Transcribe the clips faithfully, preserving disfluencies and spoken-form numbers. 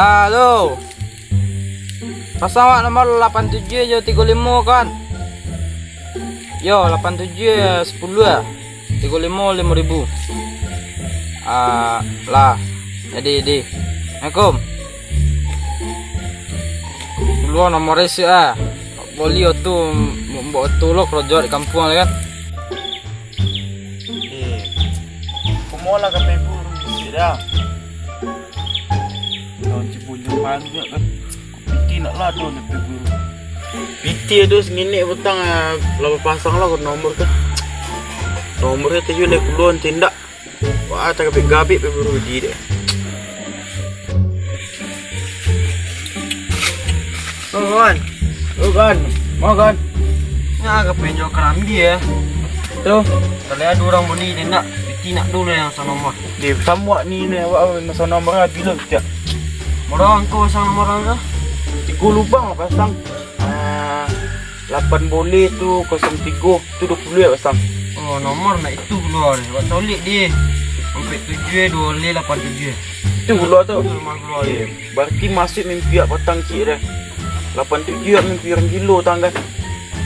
Halo. Pasang awak nomor lapan tujuah jo tigo limo, kan? Yo, lapan tujuah jo sapuluah ah. Tigo limo, limo ribu. Ah, lah. Jadi, jadi. Assalamualaikum. Dulu nomor isi ah. Boli oto, mbok oto lo karajo di kampuang kan. Eh, kumolah ka peburu isi dah. Daun cibunyo panjak kan. Piti nak lah daun peburu. Piti ado sanginek batang, ah, lah bapasang lah ko nomor kan. Nomornyo tujuah lai puluah tindak. Wah, tagabik-gabik pe Budi deh. Oh, kawan. Oh, kawan. Mau, kawan. Nah, ka penjual karambia, eh. Tu, kalau ada orang beli dia nak, piti nak dulu yang sanomor. Dia samuak ni, ni, awak nak sanomor habis lah, cak. Murah angko pasang nomor orang tu? Tigo lubang lah pasang. Ah, lapan boleh tu, kosong tigo tu, duo puluah ya pasang. Oh, nomor nak itu keluar. Buat colik dia. Ampek tujuah, duo boleh, lapan tujuah. Itu keluar tu. Itu nomor keluar dia. Iya. Berarti masuk mimpi awak patang cik dah. Lapan tujuah mimpi orang gilo tang kan.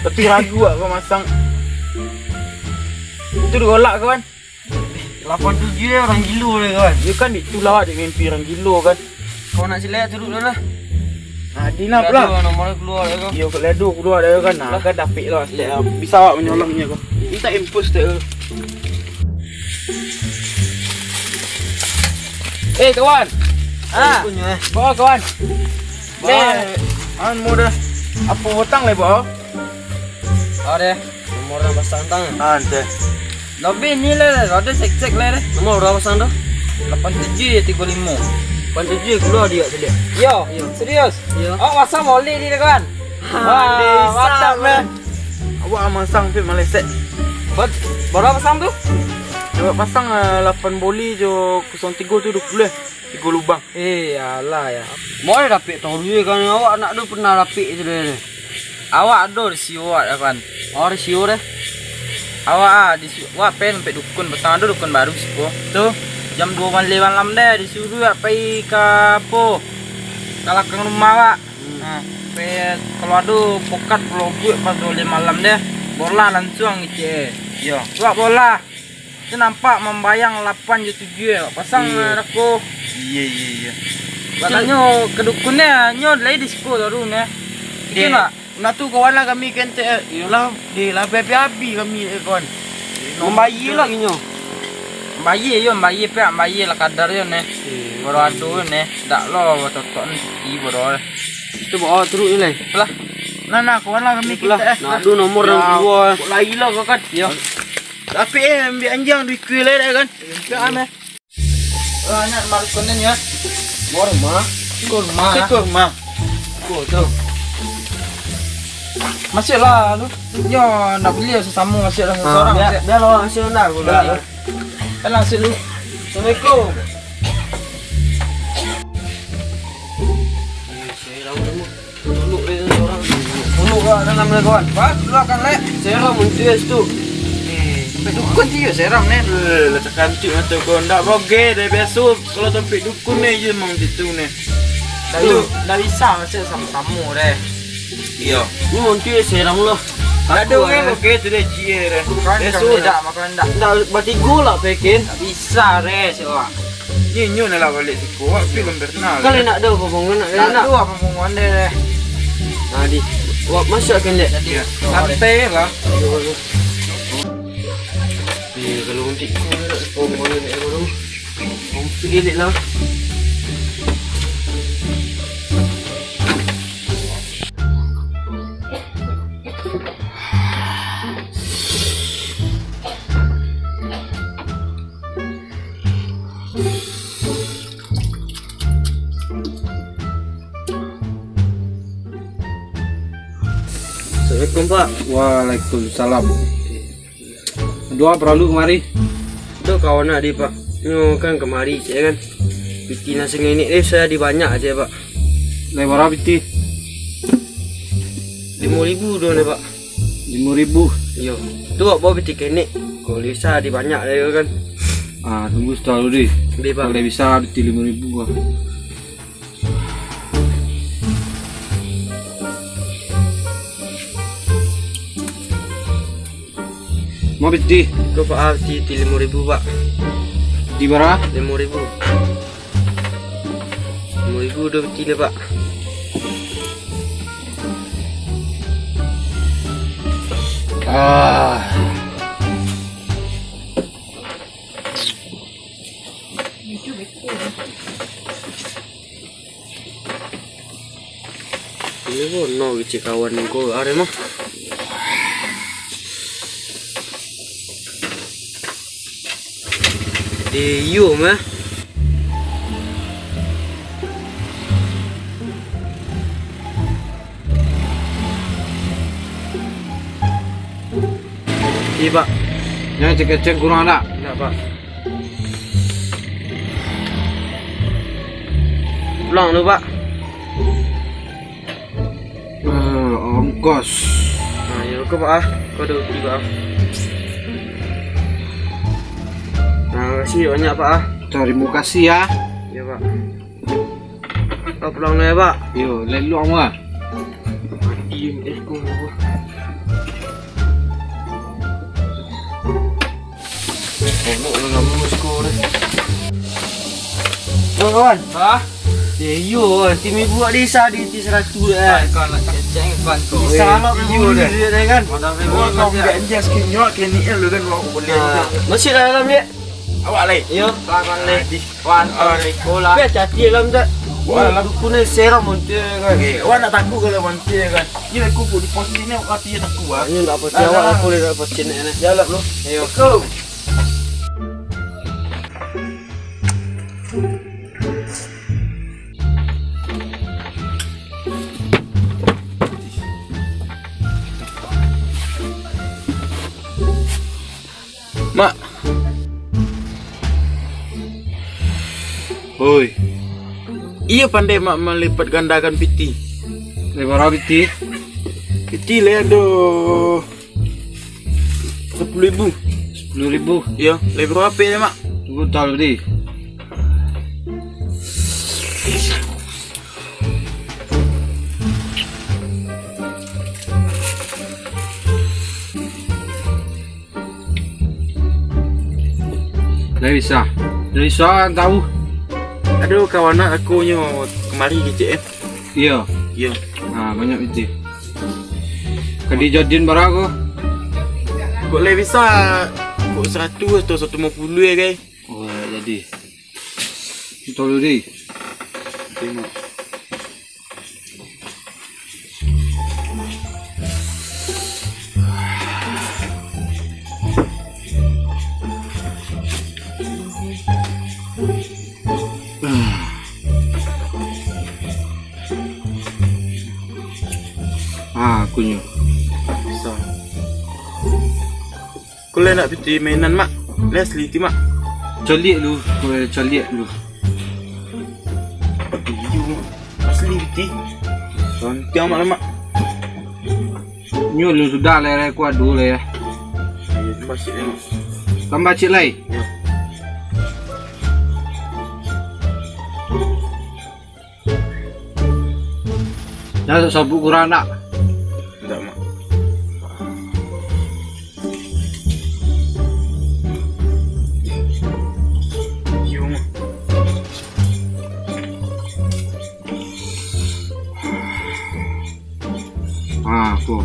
Tapi ragu awak kau masang. Itu digolak kawan. Lapan tujuah orang gilo deh, kawan. Ya kan, itulah awak dek mimpi orang gilo kan. Kau nak silek turun dulu lah. Ah, di nak pula? Nomor keluar ya, kau. Yo, kalau ada keluar dah kan. Nah, kan dapik lah. Ya, bisa awak menyolongnya kau. Minta infus tu. Eh, kawan. Ah. Punya, eh. Bawa, kawan. Bawa. Anu dah. Apa batang leh, bawa? Oh, deh. Nomor urang pasang tang. Ah, ante. Lebih ni lah, ada cek-cek lah deh. Nomor urang pasang tu? Lapan tujuah ya tigo limo. Lapan tujuah keluar dia tadi. Yo, serius? Yo. Oh, pasang boleh ni, kawan. Wah, mantap, man. Awak masang tu Malaysia. Buat berapa pasang tu? Awak pasang, eh, lapan boleh jo kosong tigo tu duo puluah. Tigo lubang. Eh, alah ya. Boleh dapik tahu dulu kan, awak nak tu pernah dapik tu deh. Awak ado di siyo awak dah kan. Oh, di siyo deh. Awak ah, di siyo, awak pen sampai dukun, petang ado dukun baru siko. Tu, jam duo malam, malam deh, disuruh awak pai ka apo? Ka lakang rumah awak. Hmm. Nah, pai kalau ado pokat pelobuak pas duo malam deh, bola lansuang ngicek. Yo. Awak bola. Tu nampak mambayang lapan jo tujuah, eh, pasang. Iyo. Dako. Iyo, iyo, iyo. Batanyo ka dukun nyo, nyo lai di siko taruih nyo. Mungkin, Pak. Nah tu kawan lah kami kente, eh, iyolah, deh lah habis-habis kami, eh, kawan. Mambayia lah inyo. Mambayia yo, mambayia pek, mambayia lah kadar yo neh. Iyo. Baru ado neh, dak lo cocok ni, baru. Tu bawa turun ni lai. Lah. Nah, nah, kawan lah kami kente, eh. Nah, ado nomor yang dua. Kok lai lah kau kan? Yo. Tapi eh, ambiak anjiang duit kuih lai dah kan? Ambiak ah, meh. Oh, anak markonen ya. Kurma. Kurma. Kurma. Ko tu. Masuklah lu. Nyo nak beli sasamo, masuklah seorang. Biar, biar orang masuk nak aku lah. Biar. Kan langsung lu. Assalamualaikum. Tuluk dia tu orang. Tuluk lah dalam dia kawan. Wah, keluarkan lek. Seram muncul dia situ. Eh, sampai dukun dia seram ni. Eh, lah cakap antik mata kau. Ndak broge deh biasa. Kalau sampai dukun ni je memang gitu ni. Dah, dah bisa masuk sama-sama deh. Iyo. Ni muncul dia seram lah. Ndak ada orang broge tu dia cie deh. Biasa dah. Ndak, bertigo lah pekin. Ndak bisa deh, sewa. Nyo, nyo lah balik siko, awak pi lun pernah. Kalau nak ado apa pun, nak, nak. Ado apa pun, ande deh. Nah, di, awak masuk kan, dek? Jadi, santai lah. Eh, kalau untuk kau nak, oh, mana nak, oh, pergi dek lah. Assalamualaikum, Pak. Waalaikumsalam. Ado apo paralu kamari? Ado kawan adi, Pak. Nyo kan kamari, cek kan. Piti nan sangenek ni saya adi banyak, cek, Pak. Lai bara piti? Limo ribu do ni, Pak. Limo ribu? Iyo. Tu awak bawa piti kenek. Kalau bisa adi banyak lah, yo kan. Ah, tunggu satalu deh. Deh, Pak. Kalau bisa piti limo ribu, ah. Mau piti? Ko, Pak, ah, piti, piti limo ribu, Pak. Di bara? Limo ribu. Limo ribu duo piti lah, Pak. Ah. Ini bono kecek kawan ko, are mah. Eh, iyo mah. Iyo, Pak. Jan kecek-kecek kurang ado? Indak, Pak. Pulang dulu, Pak. Eh, ongkos. Nah, iyo ko, Pak, ah. Ko ado uti, Pak, ah. Nah, makasih banyak, Pak, ah. Tarimo kasih, ya. Iyo, Pak. Pak, pulang dulu ya, Pak. Yo, lelok mah. Mati, eh, ko. Elok lah kamu siko deh. Yo, kawan. Hah? Eh, iyo, tim ibu awak desa di T seratus deh. Kan, kan, nak cek-cek, kan, kau. Di salap. Eh, iyo deh. Deh, kan? Mana memang. Oh, kau nggak jas kinyok, kini lu kan, lu aku boleh. Nah, masuk dalam, Dek. Awak lai? Iyo, kawan lai. Wan, kawan lai. Bola. Tapi hati-hati dalam, Dek. Wah, dalam. Dukun ni seram, montir, kan? Okey, awak nak takut kalau montir, kan? Ini aku pun di pos ni, awak hati takut, ah. Ini tak pasti awak, aku dah pasti ni, ni. Jalan, bro. Iyo. Assalamualaikum. Mak. Oi. Iyo pandai Mak malipat gandakan piti. Lai bara piti? Piti lai ado. Sapuluah ribu. Sapuluah ribu? Iyo, lai bara apo, Mak? Tunggu, taruah di. Lai bisa. Lai bisa, tahu. Aduh, kawan nak aku nyo kamari kecek, eh. Iyo. Iyo. Ha, banyak piti. Ka dijadian bara ko? Kok lai bisa, kok saratuih atau saratuih limo puluah, eh, kai? Oh, jadi. Itu dulu, di. Tengok. Ah, aku nyo. Bisa. Ko lai nak piti mainan, Mak? Lai asli ti, Mak? Caliak lu, ko lai caliak lu. Iyo, Mak. Asli piti. Santiang, Mak, lah, Mak. Nyo lu sudah lai, lai ku adu lai, ya. Iyo, tambah ciek lai, Mak. Tambah ciek lai? Iyo. Jan sabuk kurang dak? Indak, Mak. Iyo, Mak. Ah, ko.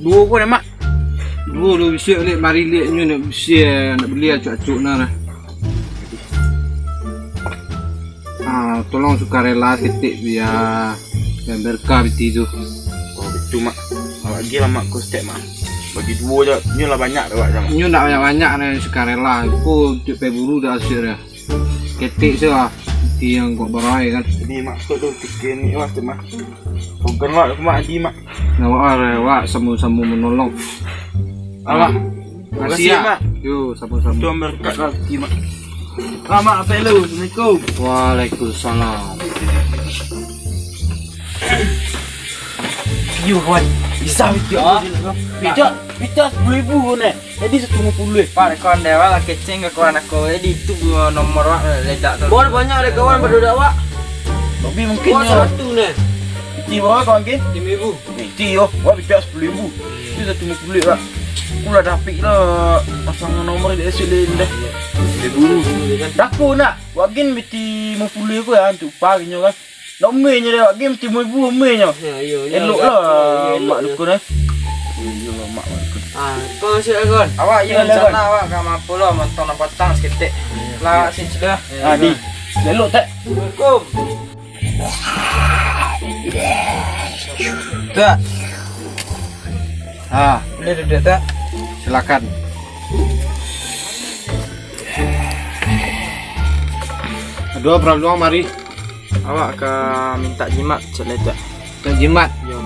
Duo ko deh, Mak. Duo lo bisuak, lek mari lek nyo nak bisi, nak bali acok-acok nah. Ah, tolong sukarela saketek bia, bia berkah piti tu. Oh, betul, Mak. Awak agiah lah, Mak, ko saketek, Mak. Bagi duo je, nyo lah banyak awak, Mak. Nyo ndak banyak-banyak nah, sukarela. Ko untuak pai buru dah asuak dah. Saketek se lah, piti nan kok barai kan. Jadi, Mak, ko tu pikir ni, Mak, tu, Mak. Program awak, Mak, jadi, Mak. Nah, awak, awak samo-samo manolong. Awak. Makasih, Mak. Yo, samo-samo. Tuhan berkatkan rezeki, Mak. Ah, Mak, apa lu? Assalamualaikum. Waalaikumsalam. Yo, kawan. Bisa, bisa. Ah. Piti, piti sapuluah ribu ko, Nek. Jadi saratuih limo puluah, eh. Pak, kau andai lah kecek ka kawan aku. Jadi itu nomor awak ledak tu. Bor banyak dek kawan, baru dak, Pak. Tapi mungkin bor yo. Saratuih, Nek. Piti bara, kawan, ke? Limo ribu. Ni, Ti yo, wak piti sapuluah ribu. Itu satu limo puluah, Pak. Aku lah dapik lah pasang nomor di esok lain dah. Dia buru. Dako nak, wak gin piti limo puluah ribu kan, tu pagi nyo kan. Nak umeh nyo dah, wak gin piti limo ribu umeh nyo. Ya, iyo, iyo, Elok lah, iyo, elok mak lah. Dukun eh. Iyo lah, mak, mak dukun. Ah, kau masuk lah, Kon. Awak, iyo, Iya, rencana Kon. Awak ka mampu lah, mantong nak patang saketek. Lah, sini sudah. Ah, di. Elok tak? Assalamualaikum. Tak. Ah, boleh duduk, tak? Silakan. Aduh, baraluang mari. Awak ka minta jimat, cak lai, tak? Minta jimat? Yo.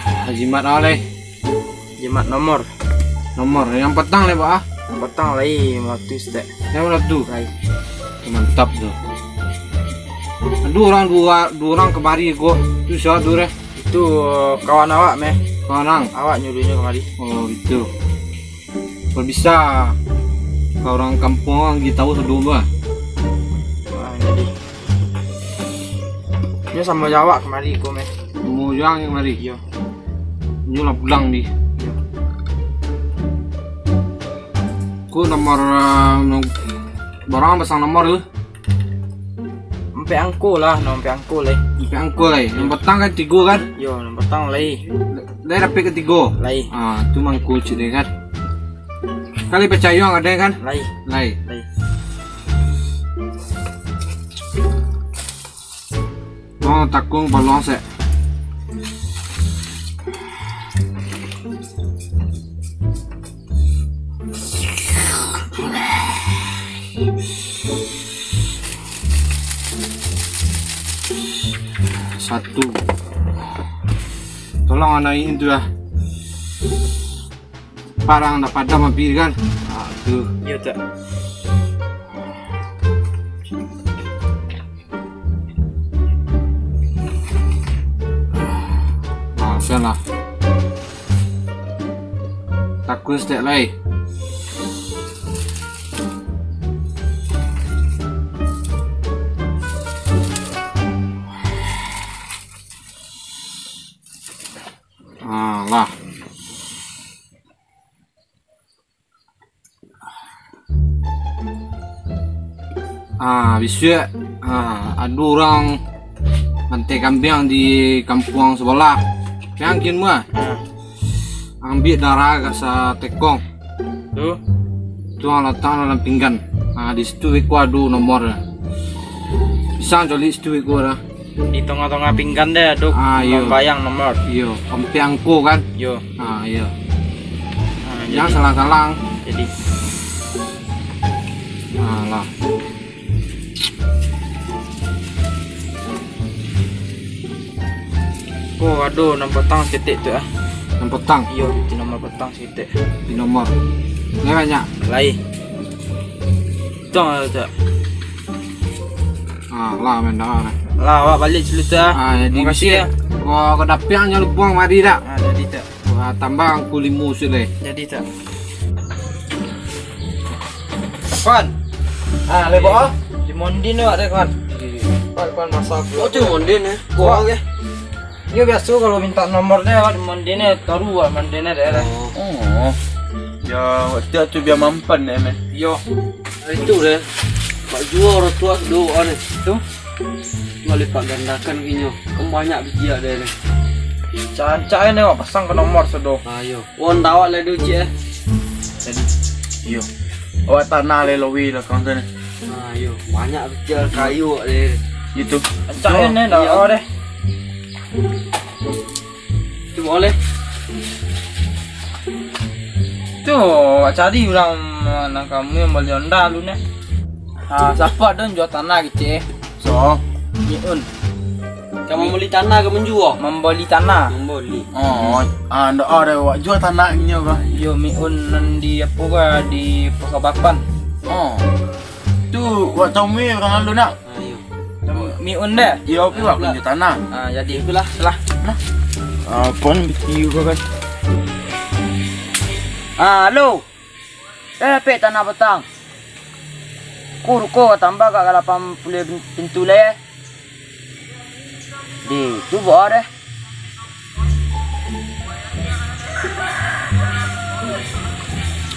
Ah, jimat awak lai. Jimat nomor. Nomor yang patang lai, Pak, ah? Yang patang lai, limo ratuih, tak? Yang limo ratuih? Lai. Mantap tu. Aduh, urang duo, duo urang kamari ko. Tu sia tu deh? Itu kawan awak meh. Kawan ang? Awak nyuruahnyo kamari. Oh, itu. Kalau bisa, kalau urang kampuang ang gi tahu sadonyo, ah. Ah, jadi. Nyo samo jo awak kamari ko meh. Samo jo ang kamari? Iyo. Nyo lah pulang di. Iyo. Ko nomor, ah, no-, barang pasang nomor tu? Ampek angko lah, no, ampek angko lai. Ampek angko lai. Yang patang kan tigo kan? Yo, yang patang lai. Lai dapek katigo? Lai. Ah, tu mangko cik deh kan. Kali pacayo ang ado kan? Lai. Lai. Lai. Oh, takung paluang sek. Satu. Tolong anai itu lah. Parang dah padam api kan? Ah, tu. Iyo, tak. Nah, sia lah. Takun stek lai. Ah, lah. Ah, bisuak, ah, ado urang bantai kambiang di kampuang sabalah. Piang kin mah. Ah. Ambiak darah ka satekong. Tu? Tu ang latak dalam pinggan. Ah, di situ iko ado nomor. Bisa ang caliak situ iko dah. Di tangah-tangah pinggan deh, ado Ah, iyo. Mambayang nomor. Iyo, ampek angko kan? Iyo. Ah, iyo. Ah, Jangan jadi. Salang-salang. Jadi. Ah, lah. Oh, ado nan patang saketek tu, ah. Nan patang? Iyo, di nomor patang saketek. Di nomor. Lai banyak? Lai. Tong lah tu. Ah, lah, main dah, lah. Lah, awak baliak dulu tu, ah. Ah, jadi Makasih, bisuak. Ah. Wah, kau dapiang jangan lupa mari dah. Ah, jadi tu. Wah, tambah angku limo sudah. Jadi tu. Pan. Ah, lebo, ah. Di Mondin awak deh, Pan. Pan, Pan, masak. Oh, tu Mondin, eh. Wah. Gua, oke. Iyo, biaso kalau minta nomor deh, awak di Mondin, eh, taruah Mondin, eh, daerah. Oh. Oh. Ya, waktu tu biar mampan deh, meh. Iyo. Itu deh. Mak juo urang tuo doa deh. Tu? Malipat gandakan inyo. Kan banyak biji deh deh. Rancak-rancak ni awak pasang ka nomor sudah. Ayo. Wan dawat lah dulu, Cik, eh. Jadi, iyo. Awak tanah lai lowi lah kau tu ni. Ayo, banyak biji kayu awak deh. Itu. Rancak ni dah. Iyo. Awak deh. Cubo leh. Tu, awak cari urang nan kamu nan bali onda lu neh. Ah, siapa ado nan jua tanah kecek eh? So, Miun. Ka mambali tanah ka manjua? Mambali tanah. Mambali. Oh, ah, ndak ada awak jua tanah inyo ka? Iyo, Miun nan di apo ka, di Pos Lapan. Oh. Tu, awak tamu urang lalu nak? Ah, iyo. Miun deh. Iyo, oke, awak pinjam tanah. Ah, jadi itulah, lah. Lah. Ah, pon bisi ko kan. Ah, halo. Eh, pek tanah patang. Ko ruko ka tambah ka lapan puluah pintu lai. Di, tu buah deh.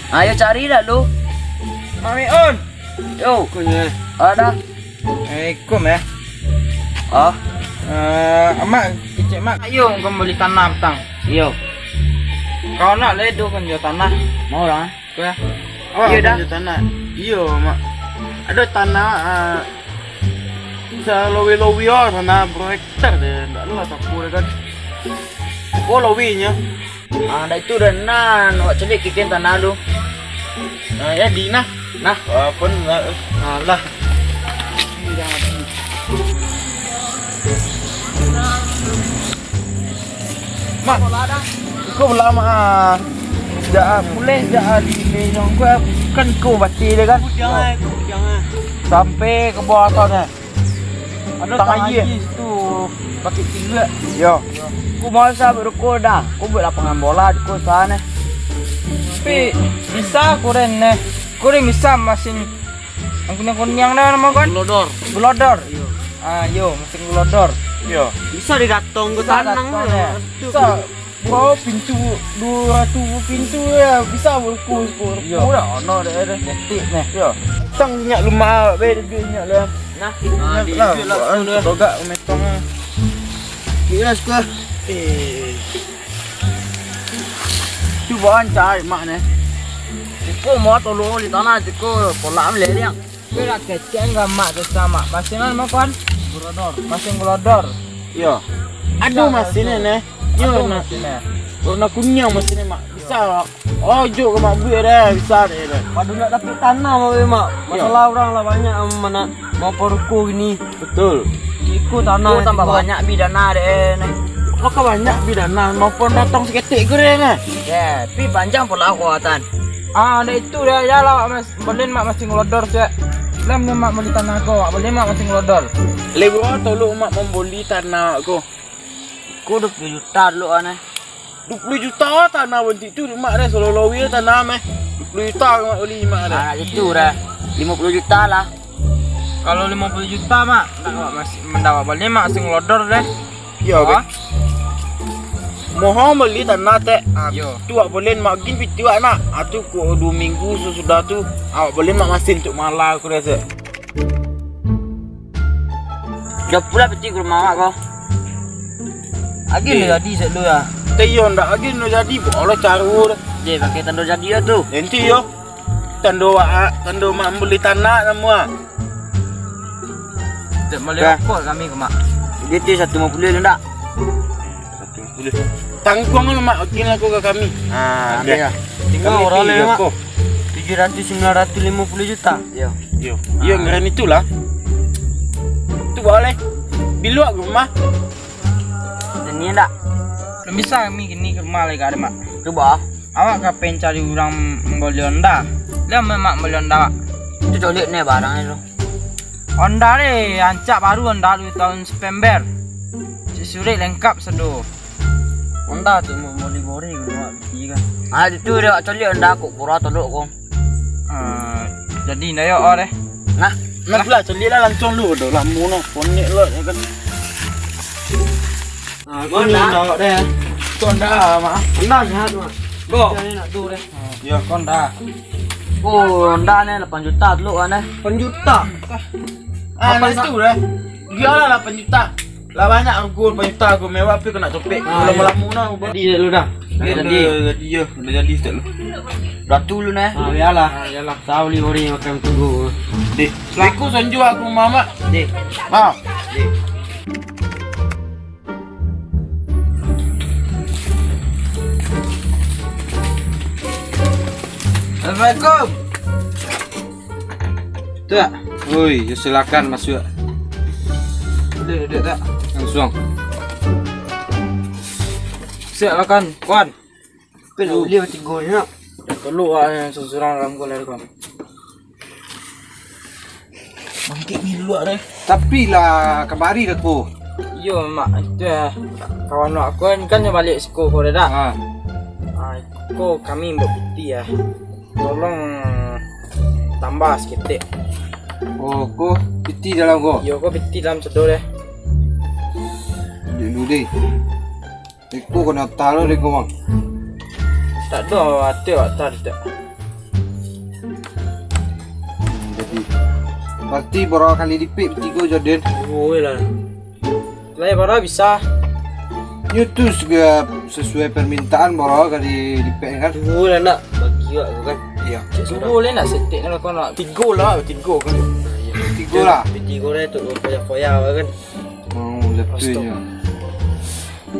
Ayo cari dah lu. Mak Miun. Yo. Kunye. Ada. Eh, ikum ya. Ah. Eh, amak kecek mak. Ayo, kau beli tanah petang. Iyo. Kau nak le tu kan jual tanah. Mau lah. Kau ya. Oh, iyo dah. Jual tanah. Iyo, mak. Ada tanah ah, salowi-lowi oh, tanah berhektar deh. Ndak lah sapu deh kan. Oh, lowi nya. Ah, dah itu dah nan, awak caliak kikin tanah tu. Nah, ya di nah. Nah, apa nak? Alah. Mak, iko belama. Jak pulih jak di menyong ko kan iko bati dia kan. Sampai ke bawah sana. Ado tang aia situ, pakai tingga. Yo. Ku mau sa berukua dah. Ku buat lapangan bola di ko sana. Tapi bisa kuren neh. Kuren bisa masin yang kuniang-kuniang dah nama kan? Gelodor. Gelodor. Iyo. Ah, yo, masin gelodor. Yo. Bisa digatong ke tanang. Bisa. Wow, pintu dua ratus pintu ya, bisa berku, berku. Iyo. Murah ono deh, deh. Nyetik neh. Yo. Tang nyak lumah, be deh nyak lah. Nah, ah, di lah, lah, lah, lah. Togak metong. Kira suka. Eh. Cuba ancai mak neh. Iko mau tolong di tanah, iko kolak meleleng. Kira keceng gamak tu sama. Masin nan makan? Gelodor. Masin gelodor. Iyo. Aduh, masin neh. Iyo, aduh, masin neh. Warna kuniang masin neh, mak. Bisa, mak. Ojo ke mak buik deh, bisa deh, deh. Padu nak dapik tanah, mak, mak. Iyo. Masalah urang lah banyak, am, mana mau paruko gini. Betul. Iko tanah. Oh, tambah banyak bi dana deh, neh. Maka banyak bi dana, mau pon datang seketik keren, neh. Ya, pi panjang pula kuatan. Ah, ada itu deh, ya lah, Mas. Balen mak masih ngelodor, cek. Lam ni mak beli tanah ko, balen mak masih ngelodor. Lewa tolong mak membeli tanah ko. Ko dua puluh juta dulu, aneh. Dua puluh juta tanah bantik tu, mak dah solo lowi tanah meh. Dua puluh juta mak beli mak dah. Ah, itu dah. Lima puluh juta lah. Kalau lima puluh juta, mak, ndak, mak masih mendapat balen mak masih ngelodor deh. Iyo, ah. Mohon beli tanah, tek. Ah, iyo. Tu awak balen mak gin piti awak nak. Ah, tu ko dua minggu susudah tu, awak balen mak masin tu malah aku rasa. Dah pula piti ke rumah awak ko. Agin dah jadi sek lu ya. Tek iyo ndak agin dah jadi, buat Allah caro dah. Deh, pakai tando jadi ya tu. Enti yo. Tando wa-, tando mak beli tanah namu ah. Dak bali rokok kami ko, Mak. Dia tu satu lima puluh lu ndak? Satu lima puluh. Tangguang lu, Mak, okin aku ka kami. Ah, ambil lah. Tinggal kami orang pi lain, Mak. Ko. Tujuh ratus, sembilan ratus lima puluh juta. Yo. Yo. Yo, ah. Ngeren itulah. Tu boleh. Biluak ke rumah? Kini ndak? Belum bisa kami kini ke rumah lagi, kada, Mak. Cuba. Awak ka pen cari urang mambali Honda. Lah memang mambali Honda, Mak. Itu colik ni barang itu. Honda deh, rancak baru Honda dua tahun September. Cik surek lengkap sado. Honda tu mau boli bori gua beli kan. Ah, itu dia colik Honda kok pura tolok kau. Ah, jadi ndak yo oh deh. Nah, nah lah colik lah langsung lu dah lama nah. Konek lah ya kan. Ah, kau ndak awak deh. Kau ndak, Mak. Ndak sehat, Mak. Kau. Jadi nak tu deh. Yo, kau ndak. Oh, Honda ni lapan juta dulu kan eh. Lapan juta. Ah, apa nak tu deh? Biarlah lapan juta. Lah banyak aku lapan juta aku mewah tapi kena copek. Ah, lama-lama nah. Jadi dulu dah. Jadi, jadi, ya, udah jadi sejak lu. Dah tu lu nah. Ah, biarlah. Ah, biarlah. Saya beli ori makan tunggu. Deh. Aku sanju aku mamak. Deh. Ah. Deh. Assalamualaikum. Tak. Oi, ya silakan masuk. Duduk, duduk, tak. Langsung. Silakan, Wan. Kan boleh tiga ni nak. Perlu ah yang seseorang dalam kau lari kau. Bangkit ni dulu ah deh. Tapi lah kamari dah ko. Iyo mak, itu ya. Kawan aku kan kan balik siko ko dah. Ha. Ah, ko kami buat piti ya. Tolong tambah seketek. Oh, ko piti dalam ko. Iyo, ko piti dalam sedo deh. Dulu deh. Iko kena taruh deh ko, Bang. Tak ada hati awak tadi tak. Berarti bara kali lipek bitigo jo den? Duo lah. Lai bara bisa. Nyo tu sega-, sesuai permintaan bara kali lipek kan? Duo lah nak bagi awak tu kan. Iyo. Cek duo lah nak setek nak kau nak. Tigo lah, tigo kan. Tigo lah. Tigo lah tu foya-foya kan. Oh, jatuh nyo.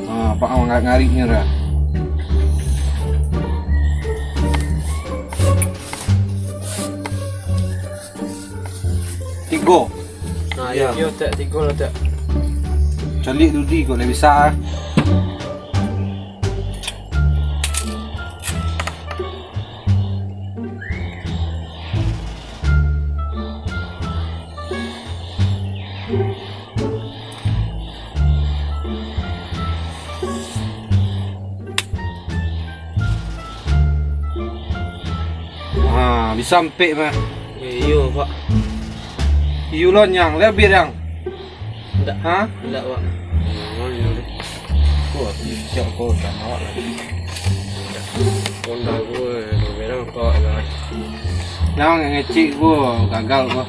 Ah, pak ngarik-ngariknyo dah. Tigo. Nah, iyo, iyo, tak tigo lah, tak. Caliak dudi kok lah bisa. Ha, bisa ampek mah. Iyo, Pak. Iyo lah, nyang. Lah, biar, nyang. Indak. Ha? Indak, Pak. Oh, iyo deh. Wah, siap kau sama awak lagi. Honda gue, berbeda kau lah. Jangan ngecek gue, gagal gue.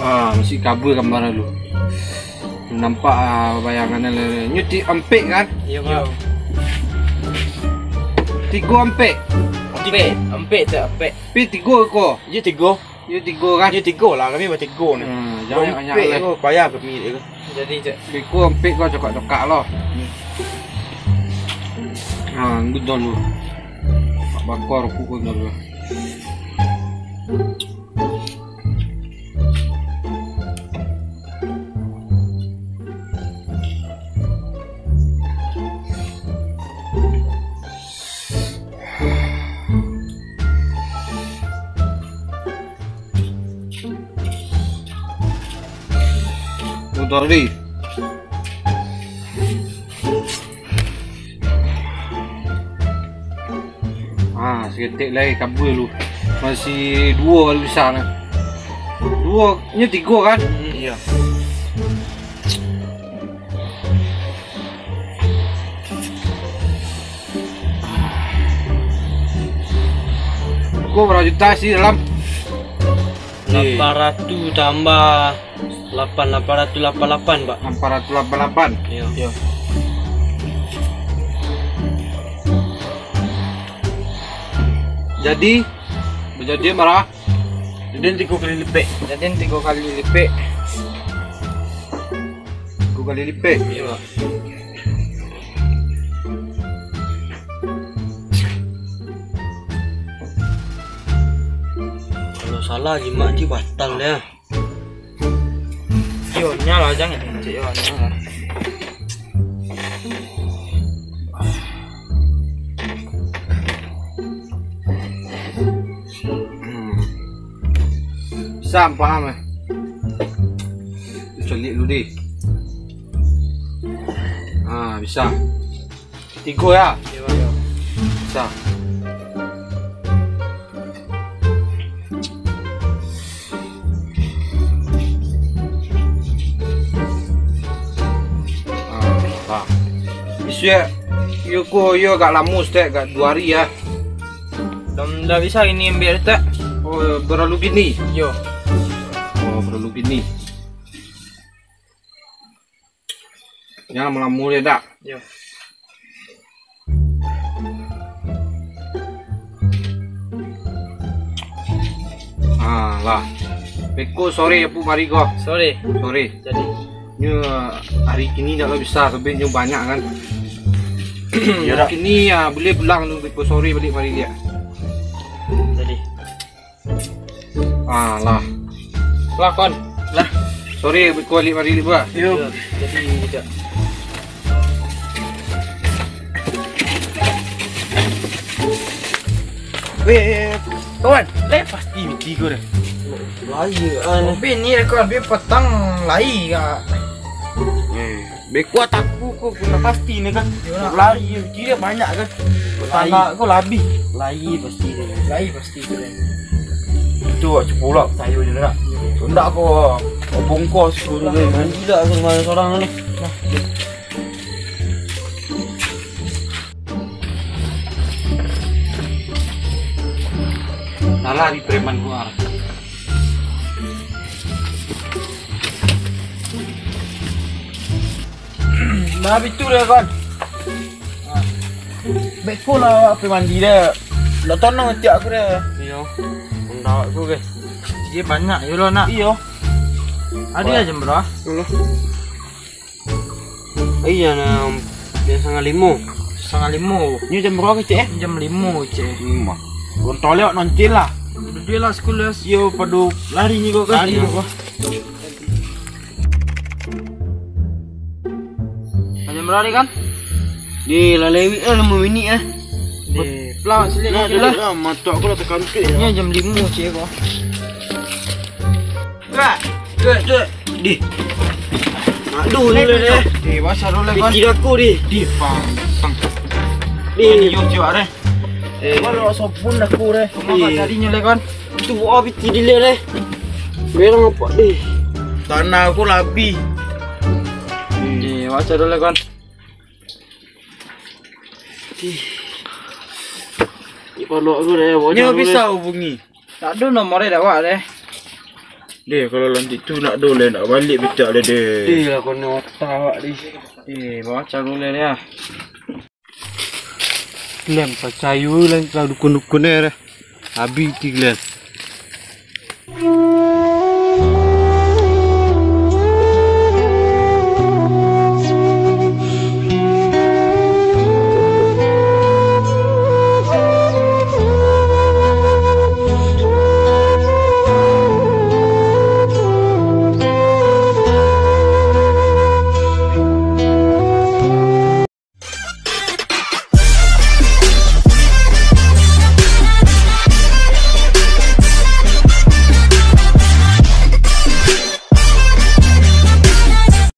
Ah, masih kabur gambar lu. Nampak, ah, bayangan lain. Nyo ti ampek kan? Iyo, Pak. Tigo ampek. Ampek, ampek tak ampek. Pi tigo ko. Iyo, tigo. Iyo tigo kan? Iyo tigo lah, kami batigo ni. Hmm, jangan banyak-banyak lah. Ko payah kami dia ko. Jadi, cak. Beko ampek ko cokak-cokak lah. Hmm. Ha, ngudon lu. Bakar rokok ko ngudon lu. Mutar di. Ah, saketek lai kabua lu. Masih duo kali bisa nah. Duo, nyo tigo kan? Hmm, iyo. Ko bara juta sih dalam? Lapan ratus tambah lapan, lapan ratus lapan lapan, Pak. Lapan ratus lapan lapan. Iyo. Iyo. Jadi, bajadi bara? Jadi tigo kali lipek. Jadi tigo kali lipek. Tigo kali lipek. Iyo, Pak. Kalau salah jimat ti batal ya. Iyo, nyalah jangan cek yo, nyalah. Hmm. Bisa, paham eh. Caliak dulu deh. Ah, bisa. Tigo ya? Iyo, iyo. Bisa. Ah, ah. Isuak, iyo ko, iyo agak lamo, Ustaz, agak duo hari ya. Dah, dah bisa ini ambil, Ustaz. Oh, berlalu gini? Iyo. Oh, berlalu gini. Jangan malamo dia dak. Yo. Ah, lah. Beko sore apu mari ko. Sore. Sore. Jadi. Nyo hari kini dak lah bisa, sabab nyo banyak kan. Iyo, dak. Kini ya, buliah pulang lu beko sore baliak mari dia. Jadi. Ah, lah. Lah, kon. Lah. Sorry, kualik mari, Pak. Yo. Jadi, tidak. Weh, kawan, lai pasti miti ko dah. Lai, ah, ni. Tapi ni rekod, tapi petang lai, Kak. Eh. Beko taku ko, ko lah pasti ni kan. Yo lah. Lai, kira banyak kan. Lai. Tanak ko labih. Lai pasti dia. Lai pasti tu deh. Tu awak cubo lah, sayo je nak. Ndak ko, bongkos ko tu. Gila aku main sorang ni. Salah di preman gua. Nah, bitu deh, kawan. Beko lah, apo mandi deh. Ndak tanang atiak aku deh. Iyo. Undak aku, guys. Dia banyak yo lo, nak. Iyo. Adi aja, bro. Alah. Iya, nah, dia setengah lima. Setengah lima. Ini jam berapa, Cek, eh? Jam lima, Cek. Lima. Gontor lewat nanti lah. Udah dia lah sekolah. Yo, padu lari ni kok kan. Lari kok. Jam berapa kan? Di lalewik lah lima minit eh. Di pelang sini. Nah, lah, mata aku lah terkantuk ya. Ini jam lima, Cek, kok. Dek, dek, dek. Di. Nak dulu ni, deh. Di, pasal dulu, kan. Pikir aku, di. Di, pasang. Di. Yo, cuak, deh. Eh, kalau sopun aku, deh. Kamu apa carinya, leh, kan? Itu buah piti di, leh. Berang apa, di? Tanah aku labi. Di, pasal dulu, kan. Di. Di, kalau aku, deh. Nyo bisa hubungi. Tak ado nomor dek awak deh. Deh, kalau lantik tu nak do leh, nak balik picak leh deh. Deh, lah kono otak awak deh. Deh, bawa caro leh deh ah. Glen, pacayo lah kalau dukun-dukun eh deh. Habis ti Glen.